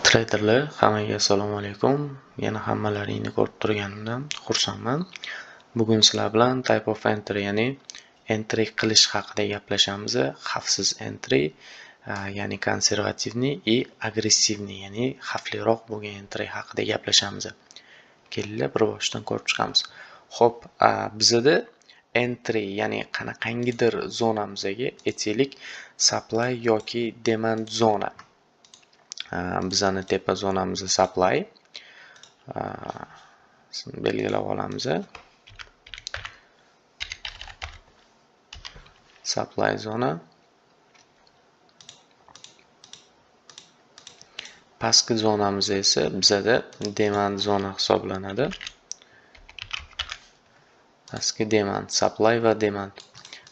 Treyderlar, hammaga assalomu alaykum. Yana hammalaringni ko'rib turganimdan xursandman. Bugun sizlar bilan type of entry, ya'ni entry qilish haqida gaplashamiz. Xavfsiz entry, ya'ni консервативный и агрессивный, ya'ni xavfliroq bo'lgan entry haqida gaplashamiz. Kelinglar, bir boshdan ko'rib chiqamiz. Xo'p, bizada entry, ya'ni qanaqangidir zonamizga, aytaylik, supply yoki demand zona. Bizani tepa zonamiz supply belgilab olamiz. Supply zona. Pastki zonamiz esa bizada demand zona hisoblanadi. Pastki demand, supply va demand.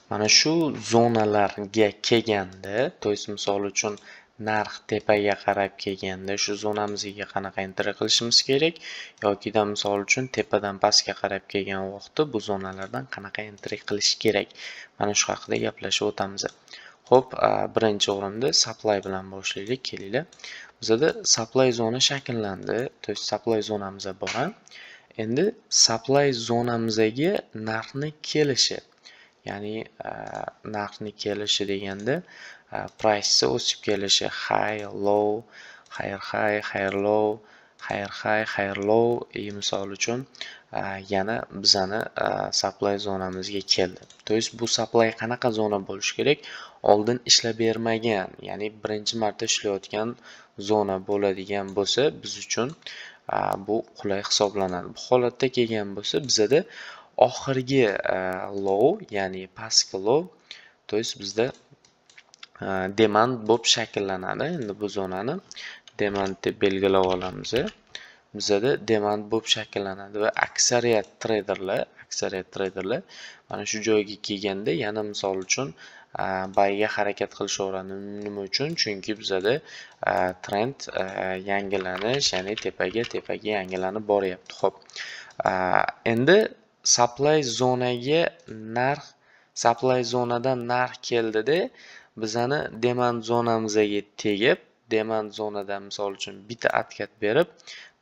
Mana shu zonalarga kelganda, to есть misol uchun narx tepaga qarab kelganda shu zonamizga qanaqa entry qilishimiz kerak yokida misol uchun tepadan pastga qarab kelgan vaqtda bu zonalardan qanaqa entry qilish kerak, mana shu haqida gaplashib o'tamiz. Xo'p, birinchi o'rinda supply bilan boshlaylik, kelinglar. Bizada supply zona shakllandi, to есть supply zonamiz bor. Endi supply zonamizga narxni kelishi, ya'ni narxni kelishi deganda price o'sib kelishi, high, low, higher high, higher low, higher high, higher low, и misol uchun yana bizani supply zonamizga keldi. To есть bu supply qanaqa zona bo'lishi kerak? Oldin ishlab bermagan, ya'ni birinchi marta ishlayotgan zona bo'ladigan bo'lsa, biz uchun bu qulay hisoblanadi. Bu holatda kelgan bo'lsa, bizada oxirgi low, ya'ni pastki low, to есть bizda demand bo'lib shakllanadi. Endi bu zonani demand deb belgilab olamiz. Bizada demand bo'lib shakllanadi va aksariyat treyderlar mana shu joyga kelganda yana misol uchun buyga harakat qilishaveradi. Nima uchun? Chunki bizada trend yangilanish, ya'ni tepaga yangilanib boryapti. Xo'p. Endi supply zonaga narx, supply zonadan narx keldida bizani demand zonamizga tegib, demand zonadan misol uchun bitta atkat berib,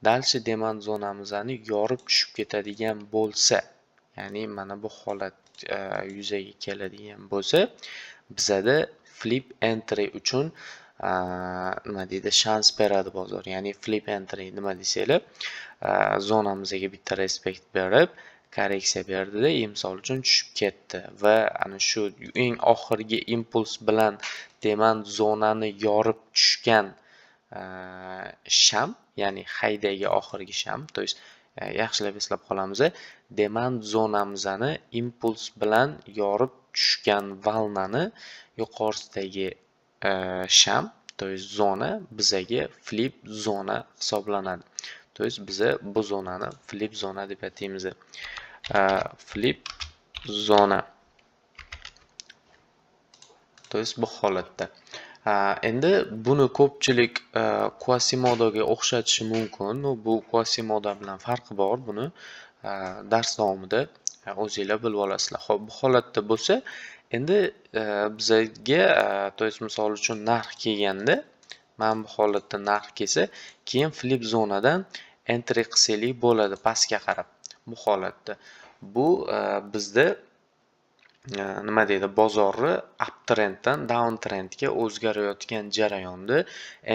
дальше demand zonamizni yorib tushib ketadigan bo'lsa, ya'ni mana bu holat yuzaga keladigan bo'lsa, bizada flip entry uchun nima deydi, shans beradi bozor. Ya'ni flip entry nima desanglar, zonamizga bitta respekt berib, korreksiya berdida, misol uchun tushib ketdi va ana shu eng oxirgi impuls bilan demand zonani yorib tushgan sham, ya'ni haydagi oxirgi sham, to есть yaxshilab eslab qolamiz, demand zonamizni impuls bilan yorib tushgan valnani yuqorisidagi sham, to есть zona bizaga flip zona hisoblanadi. To есть biza bu zonani flip zona deb ataymiz. Flip zona. To есть bu holatda. Endi buni ko'pchilik Quasimodoga o'xshatishi mumkin. Bu Quasimodo bilan farqi bor. Buni dars davomida o'zinglar bilib olasizlar. Xo'p, bu holatda bo'lsa, endi bizaga, to есть misol uchun narx kelganda, mana bu holatda narx kelsa, keyin flip zonadan entry qilsak bo'ladi pastga qarab. Bu holatda bu bizda nima deydi, bozorni uptrenddan downtrendga o'zgarayotgan jarayonda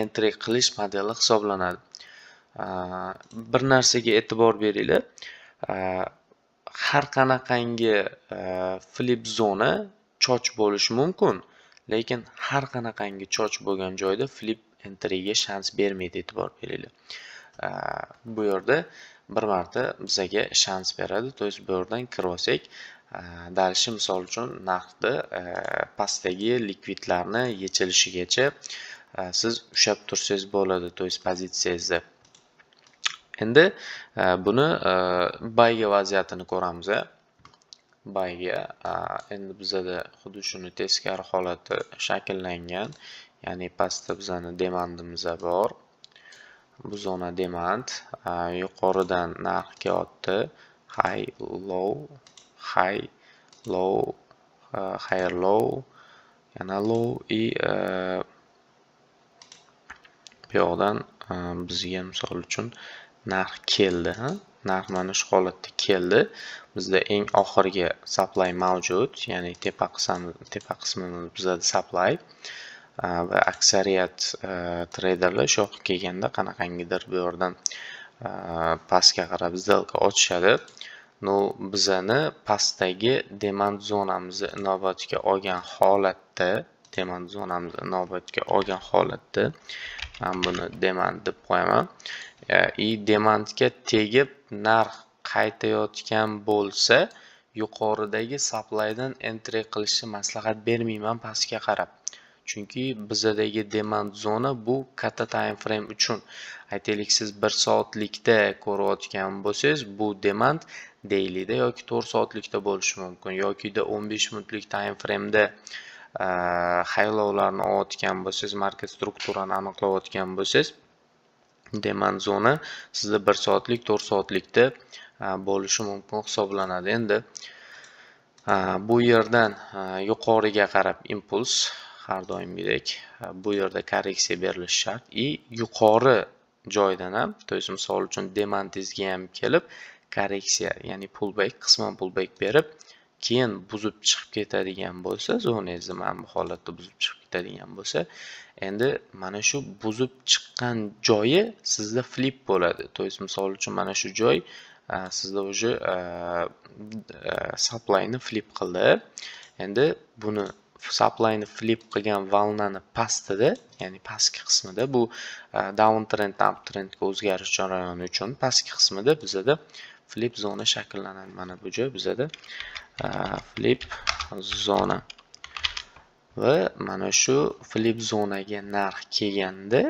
entry qilish modeli hisoblanadi. Bir narsaga e'tibor beringlar. Har qanaqangi flip zona choch bo'lishi mumkin, lekin har qanaqangi choch bo'lgan joyda flip entryga shans bermaydi, e'tibor beringlar. Bu yerda bir marta bizaga shans beradi. To есть bu yerdan kirib olsak, дальше misol uchun narxni pastdagi likvidlarni yechilishigacha siz ushlab tursangiz bo'ladi, to есть pozitsiyangizni. Endi buni buyga vaziyatini ko'ramiz. Buyga endi bizada xuddi shuni teskari holati shakllangan, ya'ni pastda bizani demandimiz bor. Bu zona demand, yuqoridan narx kelyapti, high, low, high, low, higher low, yana low и bu yoqdan Bizga, misol uchun, narx keldi, narx mana shu holatda keldi. Bizda eng oxirgi supply mavjud, ya'ni tepa qismi, tepa qismimiz bizada supply va aksariyat treyderlar shu yoqqa kelganda qanaqangidir bu yerdan pastga qarab сделка ochishadi. Но bizani pastdagi demand zonamizni inobatga olgan holatda, demand zonamizni inobatga olgan holatda, man buni demand deb qo'yaman и demandga tegib narx qaytayotgan bo'lsa, yuqoridagi supplydan entry qilishni maslahat bermayman pastga qarab, chunki bizadagi demand zona bu katta time frame uchun. Aytaylik, siz 1 soatlikda ko'rayotgan bo'lsangiz, bu demand dailyda yoki 4 soatlikda bo'lishi mumkin yokida 15 minutlik time frameda high lowlarni olayotgan bo'lsangiz, market strukturani aniqlayotgan bo'lsangiz, demand zona sizda 1 soatlik, 4 soatlikda bo'lishi mumkin hisoblanadi. Endi bu yerdan yuqoriga qarab impuls, har doimgidek bu yerda korreksiya berilishi shart и yuqori joydan ham, то есть misol uchun, demandingizga ham kelib korreksiya, ya'ni pullback, qisman pullback berib, keyin buzib chiqib ketadigan bo'lsa, zonangizni mana bu holatda buzib chiqib ketadigan bo'lsa, endi mana shu buzib chiqqan joyi sizda flip bo'ladi. То есть misol uchun, mana shu joy sizda уже supplyni flip qildi. Endi buni, supplyni flip qilgan волна ni pastida, ya'ni pastki qismida, bu down trenddan up trendga o'zgarish jarayoni uchun pastki qismida bizada flip zona shakllanadi. Mana bu joy bizada flip zona va mana shu flip zonaga narx kelganda,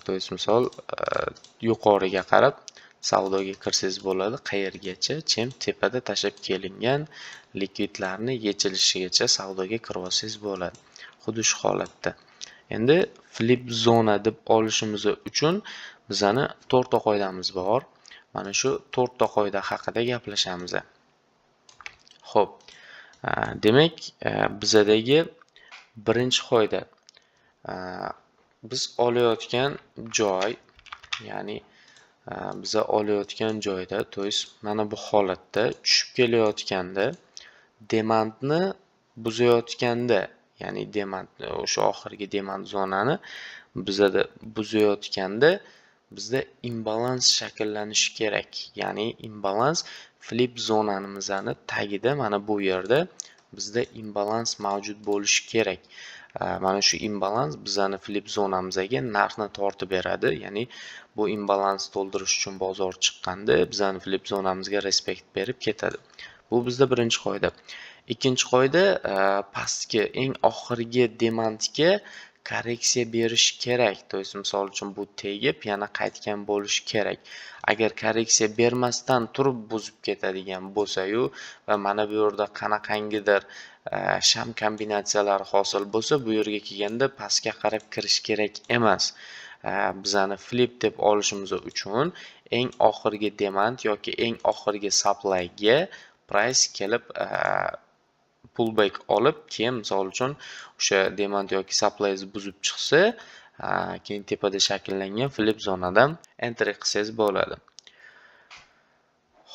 то есть misol, yuqoriga qarab savdoga kirsangiz bo'ladi. Qayergacha? Чем tepada tashlab kelingan likvidlarni yechilishigacha savdoga kirib olsangiz bo'ladi. Xuddi shu holatda. Endi flip zona deb olishimiz uchun bizani to'rtta qoidamiz bor. Mana shu to'rtta qoida haqida gaplashamiz. Xo'p, demak, bizadagi birinchi qoida: biz olayotgan joy, ya'ni biza olayotgan joyda, то есть mana bu holatda tushib kelayotganda, demandni buzayotganda, ya'ni demandni, o'sha oxirgi demand zonani bizada buzayotganda bizda imbalans shakllanishi kerak. Ya'ni imbalans flip zonamizni tagida, mana bu yerda bizda imbalans mavjud bo'lishi kerak. Mana shu imbalans bizani flip zonamizga narxni tortib beradi. Ya'ni bu imbalans to'ldirish uchun bozor chiqqanda bizani flip zonamizga respekt berib ketadi. Bu bizda birinchi qoida. Ikkinchi qoida: pastki, eng oxirgi demandga korreksiya berish kerak. То есть misol uchun, bu tegib yana qaytgan bo'lishi kerak. Agar korreksiya bermasdan turib buzib ketadigan bo'lsa-yu va mana bu yerda qanaqangidir sham kombinatsiyalari hosil bo'lsa, bu yerga kelganda pastga qarab kirish kerak emas. Bizani flip deb olishimiz uchun eng oxirgi demand yoki eng oxirgi supplyga price kelib pullback olib, keyin misol uchun o'sha demand yoki supplyni buzib chiqsa, keyin tepada shakllangan flip zonadan entry qilsangiz bo'ladi.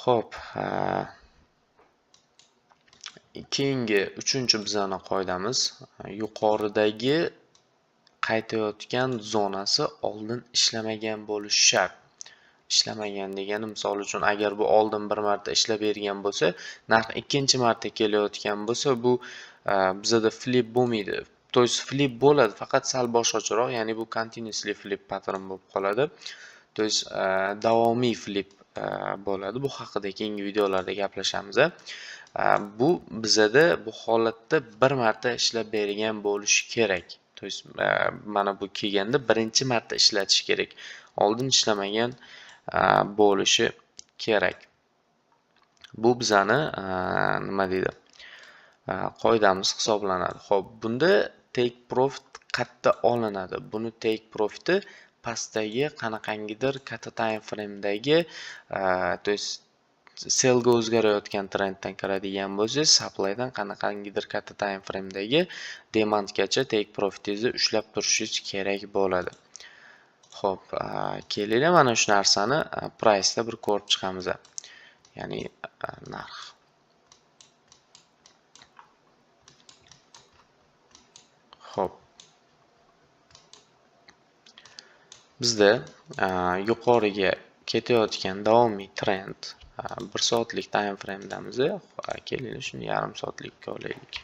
Xo'p, keyingi uchinchi bizani qoidamiz: yuqoridagi qaytayotgan zonasi oldin ishlamagan bo'lishi shart. Ishlamagan degani, misol uchun, agar bu oldin bir marta ishlab bergan bo'lsa, narx ikkinchi marta kelayotgan bo'lsa, bu bizada flip bo'lmaydi. То есть flip bo'ladi, faqat sal boshqacharoq, ya'ni bu continuously flip pattern bo'lib qoladi. То есть davomiy flip bo'ladi. Bu haqida keyingi videolarda gaplashamiz. Bu bizada bu holatda bir marta ishlab bergan bo'lishi kerak. То есть mana bu kelganda birinchi marta ishlatish kerak. Oldin ishlamagan bo'lishi kerak. Bu bizani, nima deydi, qoidamiz hisoblanadi. Xo'p, bunda take profit qayerda olinadi? Buni take profiti pastdagi qanaqangidir katta time framedagi, то есть sellga o'zgarayotgan trenddan kiradigan bo'lsangiz, supplydan qanaqangidir katta time framedagi demandgacha take profitingizni ushlab turishingiz kerak bo'ladi. Xo'p, kelinglar mana shu narsani price'da bir ko'rib chiqamiz. Ya'ni narx. Xo'p. Bizda yuqoriga ketayotgan davomiy trend 1 soatlik time frame'damiz. Kelinglar shuni yarim soatlikka olaylik.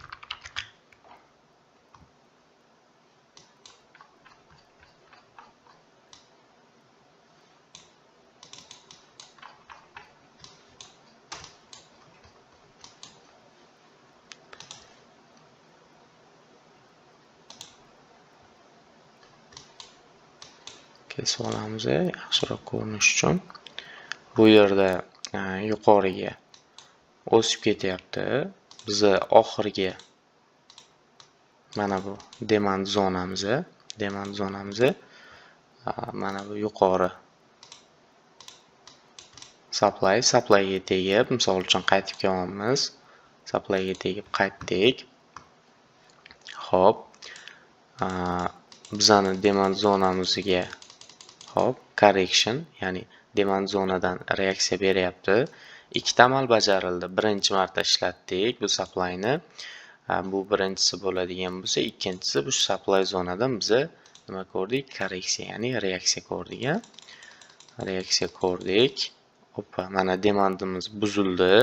Kesib olamiz yaxshiroq ko'rinish uchun. Bu yerda yuqoriga o'sib ketyapti. Biza oxirgi mana bu demand zonamiz, mana bu yuqori supplyga tegib, misol uchun qaytib kelyapmiz. Supplyga tegib qaytdik. Xo'p, bizani demand zonamizga hop, correction, ya'ni demand zonadan reaksiya beryapti. Ikkita amal bajarildi. Birinchi marta ishlatdik bu supplyni. Bu birinchisi bo'ladigan bo'lsa, ikkinchisi bu supply zonadan biza nima ko'rdik? Korreksiya, ya'ni reaksiya ko'rdik, ha? Reaksiya ko'rdik. Hoppa, mana demandimiz buzildi.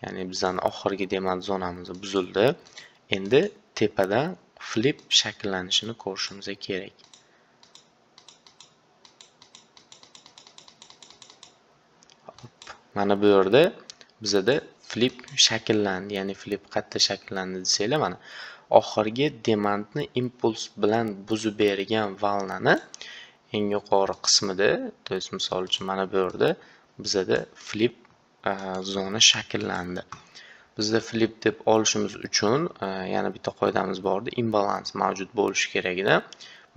Ya'ni bizning oxirgi demand zonamiz buzildi. Endi tepadan flip shakllanishini ko'rishimiz kerak. Mana bu yerda bizada flip shakllandi, ya'ni flip qayerda shakllandi desanglar, mana oxirgi demandni impuls bilan buzib bergan valnani eng yuqori qismida, to есть misol uchun mana bu yerda bizada flip zona shakllandi. Bizda flip deb olishimiz uchun yana bitta qoidamiz bor edi, imbalans mavjud bo'lishi kerak edi.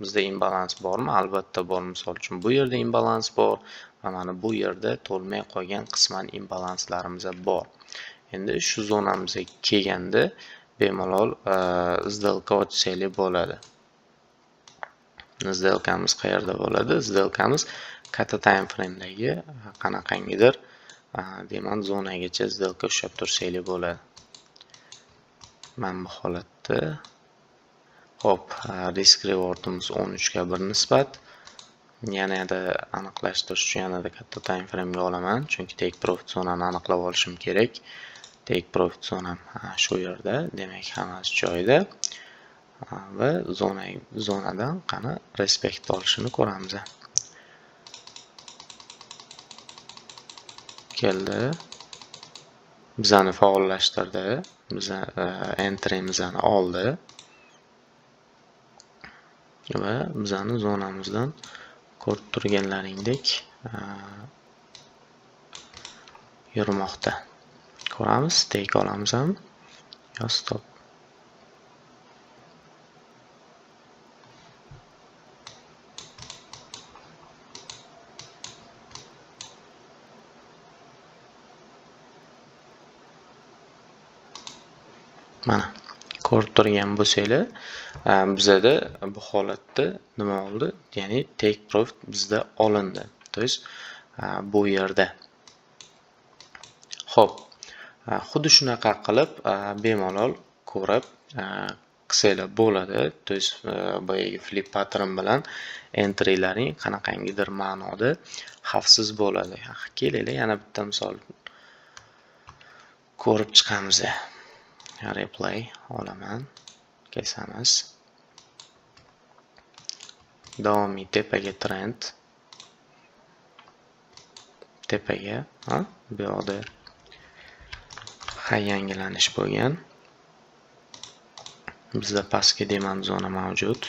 Bizda imbalans bormi? Albatta bor. Misol uchun bu yerda imbalans bor va mana bu yerda to'lmay qolgan qisman imbalanslarimiz bor. Endi shu zonamizga kelganda bemalol сделка ochsak bo'ladi. Сделкamiz qayerda bo'ladi? Сделкamiz katta time frame'dagi qanaqangidir demand zonagacha сделка ushlab tursanglar bo'ladi. Mana bu holatda. Xo'p, risk rewardimiz 13 ga 1 nisbat. Yanada aniqlashtirish uchun yanada katta time frame'ga olaman, chunki take profit zonani aniqlab olishim kerak. Take profit zonam shu yerda, demak hammasi joyida va zonadan qani respekt olishini ko'ramiz. Keldi. Bizani faollashtirdi. Biza entry'mizni oldi. Va bizani zonamizdan ko'rib turganlaringdek yurmoqda. Ko'ramiz, take olamiz ham. Yo stop. Mana ko'rib turgan bo'lsanglar, bizada bu holatda nima oldi? Ya'ni take profit bizda olindi. To есть bu yerda. Xo'p, xuddi shunaqa qilib bemalol ko'rib qilsanglar bo'ladi. To есть boyagi flip pattern bilan entrylaring qanaqangidir ma'noda xavfsiz bo'ladi. Kelinglar, yana bitta misol ko'rib chiqamiz. Replay olaman, kesamiz. Davomiy tepaga trend. Tepaga, ha, bu yoqda high yangilanish bo'lgan. Bizda pastki demand zona mavjud.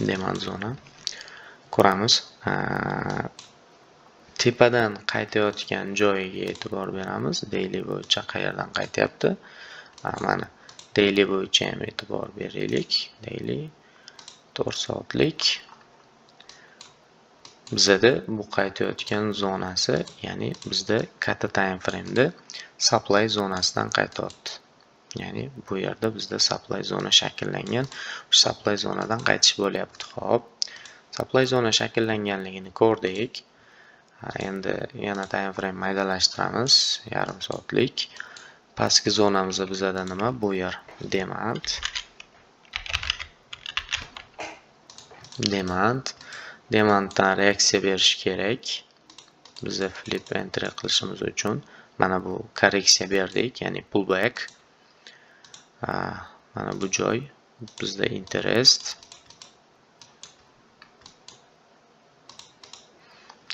Demand zona ko'ramiz. Tepadan qaytayotgan joyiga e'tibor beramiz. Daily bo'yicha qayerdan qaytyapti? Mana daily bo'yicha ham e'tibor beraylik. Daily 4 soatlik. Bizada bu qaytayotgan zonasi, ya'ni bizda katta time frame'da supply zonasidan qaytyapti. Ya'ni bu yerda bizda supply zona shakllangan. Supply zonadan qaytish bo'lyapti. Xo'p. Supply zona shakllanganligini ko'rdik. Endi yana time frame maydalashtiramiz, yarim soatlik. Pastki zonamizda bizada nima? Bu yer demand. Demand. Demanddan reaksiya berish kerak. Biza flip entry qilishimiz uchun mana bu korreksiya berdik, ya'ni pullback. Mana bu joy bizda interest.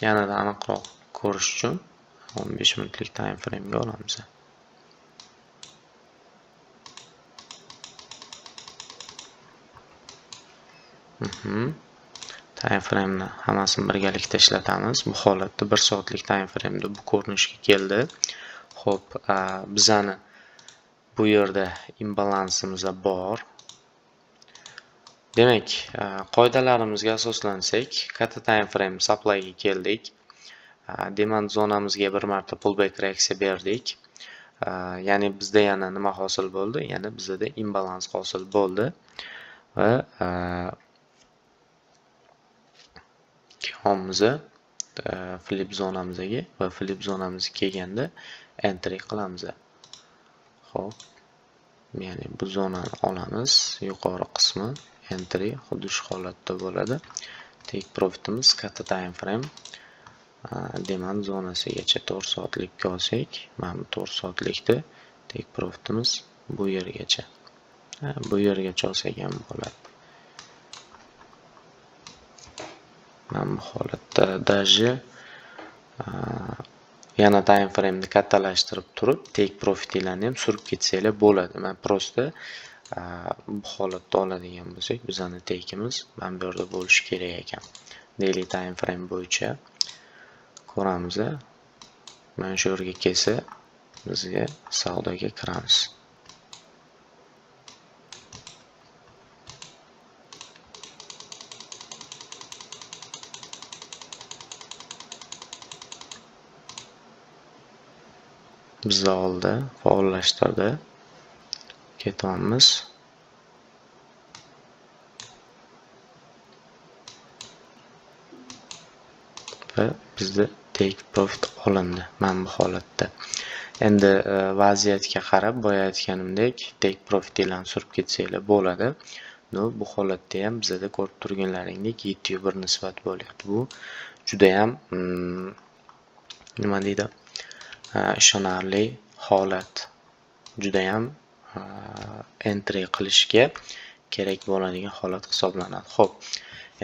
Yanada aniqroq ko'rish uchun 15 minutlik time frame'ga olamiz. Time frame'ni hammasini birgalikda ishlatamiz. Bu holatda 1 soatlik time frame'da bu ko'rinishga keldi. Xo'p, bizani bu yerda imbalansimiz bor. Demak, qoidalarimizga asoslansak, katta time frame supplyga keldik. Demand zonamizga bir marta pullback reaksiya berdik. Ya'ni bizda yana nima hosil bo'ldi? Yana bizda imbalans hosil bo'ldi va keyinmiz flip zonamizga va flip zonamizga kelganda entry qilamiz. Xo'p, ya'ni bu zonani olamiz, yuqori qismi entry xuddi shu holatda bo'ladi. Take profitimiz katta time frame demand zonasigacha 4 soatlikka olsak, mana bu 4 soatlikda take profitimiz bu yergacha. Bu yergacha olsak ham bo'ladi. Mana bu holatda даже yana time frame'ni kattalashtirib turib take profitinglarni ham surib ketsanglar bo'ladi. Men просто bu holatda oladigan bo'lsak, bizani take'imiz mana bu yerda bo'lishi kerak ekan. Daily time frame bo'yicha ko'ramiz. Mana shu yerga kelsa bizga savdoga kiramiz. Bizni oldi, faollashtirdi. Ketyapmiz. Va bizda take profit olindi mana bu holatda. Endi vaziyatga qarab, boya aytganimdek, take profitinglarni surib ketsanglar bo'ladi. No, bu holatda ham bizada ko'rib turganlaringdek 7.1 nisbat bo'lyapti. Bu juda ham nima deydi? Ishonarli holat. Juda ham entry qilishga kerak bo'ladigan holat hisoblanadi. Xo'p,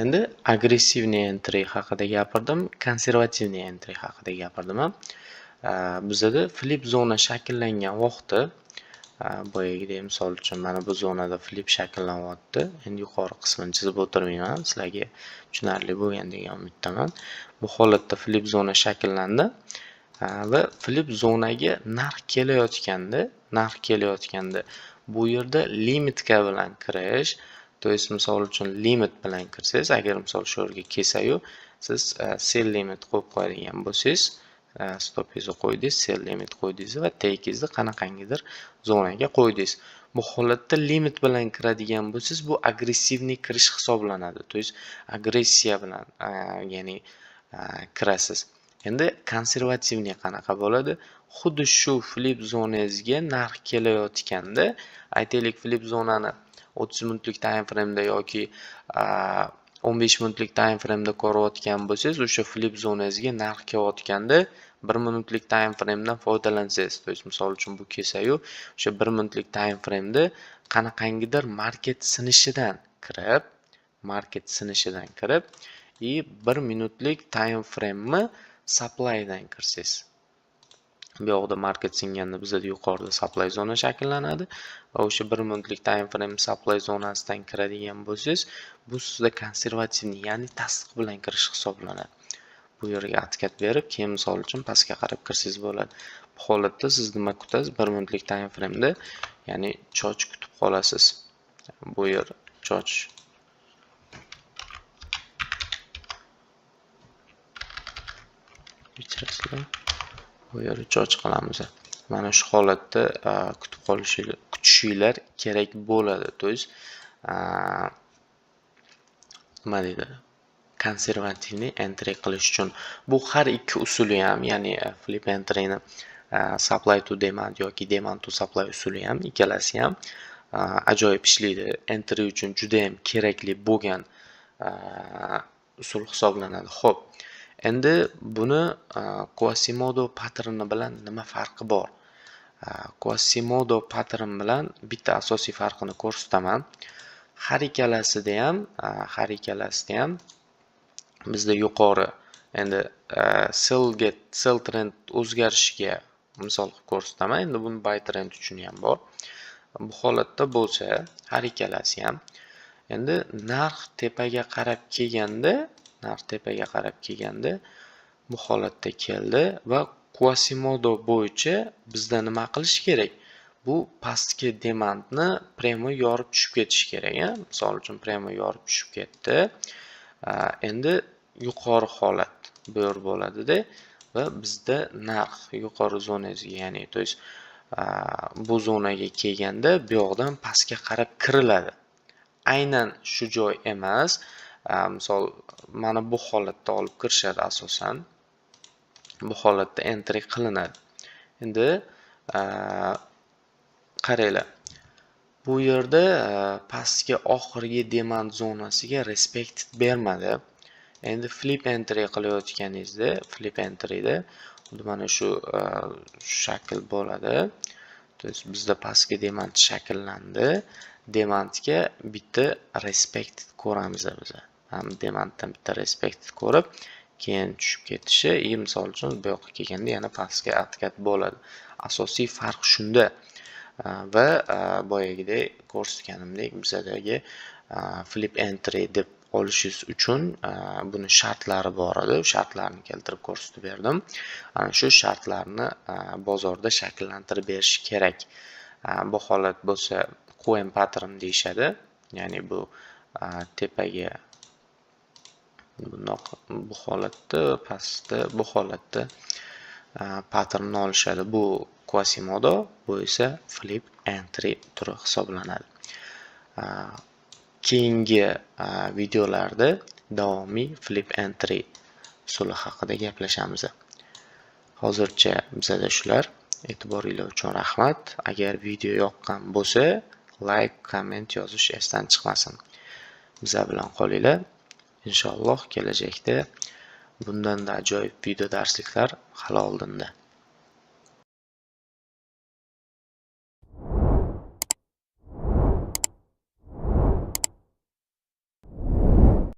endi agressivniy entry haqida gapirdim, konservativniy entry haqida gapirdim. Bizada flip zona shakllangan vaqti, boyagidek misol uchun mana bu zonada flip shakllanyapti. Endi yuqori qismini chizib o'tirmayman, sizlarga tushunarli bo'lgan degan umiddaman. Bu holatda flip zona shakllandi va flip zonaga narx kelayotganda bu yerda limitka bilan kirish, to есть misol uchun limit bilan kirsangiz, agar misol shu yerga kelsa-yu, siz sell limit qo'yib qo'yadigan bo'lsangiz, stopingizni qo'ydingiz, sell limit qo'ydingiz va take'ingizni qanaqangidir zonaga qo'ydingiz. Bu holatda limit bilan kiradigan bo'lsangiz, bu agressivniy kirish hisoblanadi. To есть agressiya bilan, ya'ni kirasiz. Endi konservativniy qanaqa bo'ladi? Xuddi shu flip zonangizga narx kelayotganda, aytaylik flip zonani 30 minutlik time frame'da yoki 15 minutlik time frame'da ko'rayotgan bo'lsangiz, o'sha flip zonangizga narx kelayotganda 1 minutlik time frame'dan foydalansangiz, to есть misol uchun bu kelsa-yu, o'sha 1 minutlik time frame'da qanaqangidir market sinishidan kirib, и 1 minutlik time frame'ni supply'dan kirsangiz. Bu yoqda market singanda bizada yuqorida supply zona shakllanadi va o'sha 1 minutlik time frame supply zonasidan kiradigan bo'lsangiz, bu sizda konservativniy, ya'ni tasdiq bilan kirish hisoblanadi. Bu yerga atkat berib, keyin misol uchun pastga qarab kirsangiz bo'ladi. Bu holatda siz nima kutasiz? 1 minutlik time frame'da, ya'ni choch kutib qolasiz. Bu yer choch. Kechirasizlar. Bu yerga choch qilamiz. Mana shu holatda kutib qolishinglar, kutishinglar kerak bo'ladi. То есть, nima deydi, консервативный entry qilish uchun bu har ikki usuli ham, ya'ni flip entryni supply to demand yoki demand to supply usuli ham, ikkalasi ham ajoyib ishlaydi. Entry uchun judayam kerakli bo'lgan usul hisoblanadi. Xo'p, endi buni Quasimodo patterni bilan nima farqi bor? Quasimodo pattern bilan bitta asosiy farqini ko'rsataman. Har ikkalasida ham bizda yuqori, endi sellga, sell trend o'zgarishiga misol qilib ko'rsataman. Endi buni buy trend uchun ham bor. Bu holatda bo'lsa, har ikkalasi ham endi narx tepaga qarab kelganda bu holatda keldi va Quasimodo bo'yicha bizda nima qilish kerak? Bu pastki demandni прямо yorib tushib ketishi kerak. Misol uchun, прямо yorib tushib ketdi. Endi yuqori holat bu yer bo'ladida va bizda narx yuqori zonasiga, ya'ni, то есть, bu zonaga kelganda bu yoqdan pastga qarab kiriladi. Aynan shu joy emas, misol, mana bu holatda olib kirishadi asosan. Bu holatda entry qilinadi. Endi qaranglar. Bu yerda pastki oxirgi demand zonasiga respect bermadi. Endi flip entry qilayotganingizda, flip entryda xuddi mana shu shakl bo'ladi. То есть bizda pastki demand shakllandi. Demandga bitta respect ko'ramiz biz. Ham demanddan bitta respect ko'rib, keyin tushib ketishi и, misol uchun, bu yoqqa kelganda yana pastga откат bo'ladi. Asosiy farq shunda. Va boyagidek ko'rsatganimdek, bizadagi flip entry deb olishingiz uchun buni shartlari bor edi. Shartlarni keltirib ko'rsatib berdim. Ana shu shartlarni bozorda shakllantirib berish kerak. Bu holat bo'lsa, QM pattern deyishadi. Ya'ni bu tepaga bundoq, bu holatda, pastda bu holatda patternni olishadi. Bu Quasimodo, bu esa flip entry turi hisoblanadi. Keyingi videolarda davomiy flip entry usuli haqida gaplashamiz. Hozircha bizada shular. E'tiboringlar uchun rahmat. Agar video yoqqan bo'lsa, like, komment yozish esdan chiqmasin. Bizlar bilan qolinglar. Inshaalloh, kelajakda bundanda ajoyib video darsliklar hali oldinda.